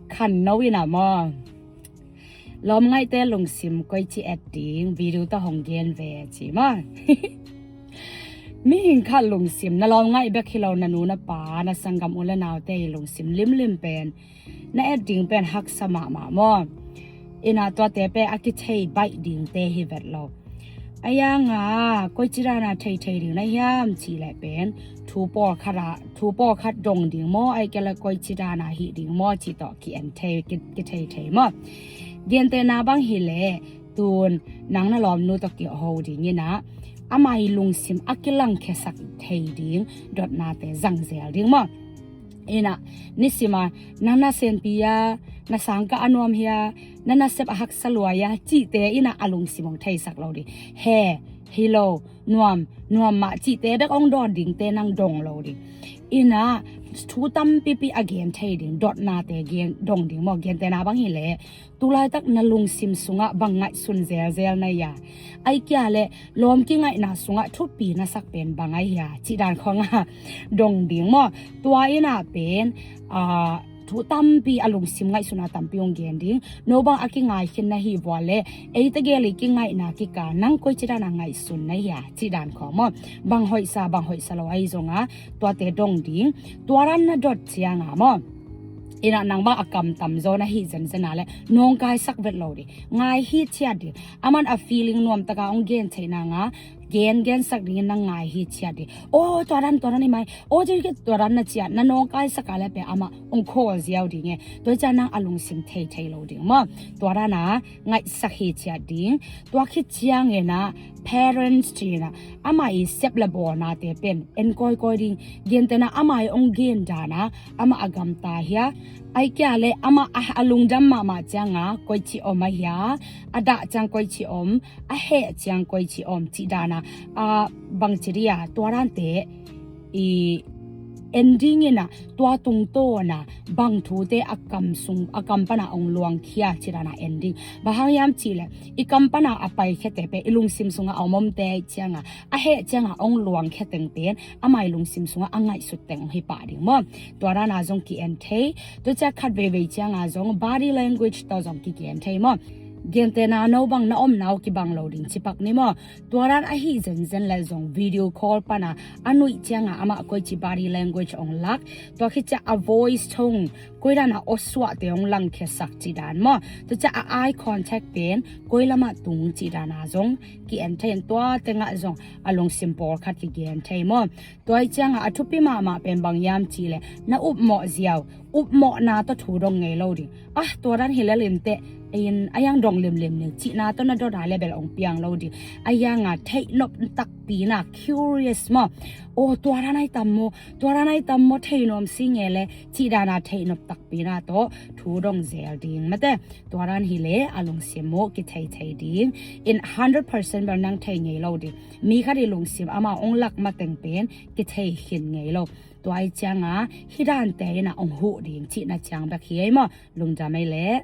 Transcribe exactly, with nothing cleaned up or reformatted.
Khan no in a maw, lawm ngaihte lungsim koici et ding video tawh hong gen ve ci maw. Mihing khat lungsim, na lawm ngaih bek hi lo, na nu na pa, na sanggam u le naute i lungsim limlim pen na et ding pen haksa mahmah maw. Ina tuate pen a kithei baih dingte hi vet lo. A yanga koici dana theithei ding na hiam cih leh pen thu pawlkhat ah, thu pawlkhat dong ding maw, ai kei le koici dana hih ding maw cih tawh ki-en thei, ki, kitheithei maw. Gentehna bang hi leh tun nang na lawmnu tawh kiho ding ina, ama i lungsim a kilangkhiasak thei ding dotnate zangzel ding maw. Ina nisima nang na senpi a, na sangkah a nuam hia, na nasep a haksa lua hia cihte ina a lungsim hong theisak lo ding. He, hi lo, nuam, nuam mah cihte bek hong dawt dingte nang dong lo ding. Ina thu tampipi a gen thei ding dotnate gen dong ding maw. Gentehna bang hi leh tulaitak na lungsim sungah bang ngaihsun zelzel na hia, ai kei le lawm kingaihna sungah thupi na sak pen bang ai hia cih dan khawngah dong ding maw. Tua ina pen a thu tampi a lungsim ngaihsuna tampi hong gen ding. No bang a kingai khin na hi vua le, ei tegel i kingaihna kikal nang koici dana ngaihsun na hia cih dan khawng maw. Bang hoihsa, bang hoihsa lo ai zonga tuate dong ding. Tua dan na dot cianga maw, ina nang bang a kamtam zaw na hih zenzen a le nawngkaisak vet lo ding. Ngai hi ciat ding. Aman a feeling nuamtaka hong gen theihna nga gen gensak dingin nang ngai hi ciat ding. Aw, tua dan, tua dan hi mai. Aw, tua dan na ciat na nawngkaisak a le pen amah hong khawl ziau ding e. Tua hi ciang nang a lungsim theithei lo ding maw. Tua dana ngaihsak hi ciat ding. Tua khit ciang ina parents cina ama i sep le bawlnate pen en kawikawi ding. Gentehna ama i hong gen dana ama a gamta hia, ai kei le ama a, a lungdam mahmah cianga koici om a hia, a dah ciang koici om, a heh ciang koici om cih dana a bangci dia tua dante i en ding ina tua tungtawna bang thute a kam sung, a kam pana hong luangkhia cih dana en ding. Bang hang hiam cih le i kam pana a paikhete pen i lungsim sunga a om omte cianga a heh cianga hong luangkhia teng pen ama i lungsim sunga a ngaihsut teng hong hi pah ding maw. Tua dana zong ki-en thei. Tua ciang khat veivei cianga zong body language tawh zong ki, ki-en thei maw. Gentehna no bang na omna uh kibang lo ding cipak ni maw. Tua dan ahi zenzen le zong video call pana a nuih cianga amah koici body language hong lak, tua khit ciang a voice tone koi dana aw suahte hong langkhiasak cih dan maw. Tua ciang a eye contact pen koi lamah tung cih dana zong ki-en thei in tua tengah zong a lungsim pawlkhat kigen thei maw. Tua hi cianga a thupi mahmah pen bang hiam cih le na upmawh ziau, upmawhna tawh thu dong ngei lo ding. Ah, tua dan hi lel inteh, in a hiang dong limlim ning cihna tawh na dot a le bel hong piang lo ding. A hianga theihnop takpi na, curious maw. Aw, tua dan ai tam maw, tua dan ai tam maw, theihnop si nge le cih dana theihnop takpi na tawh thu dong zel ding mate. Tua dan hi le a lungsim uh kitheithei ding in hundred percent bel nang thei ngei lo ding. Mi khat i lungsim ama hong lak mateng pen kithei khin ngei lo. Tua hi cianga hih dante ina hong huh ding cihna ciang bek hi ei maw. Lungdam ei le.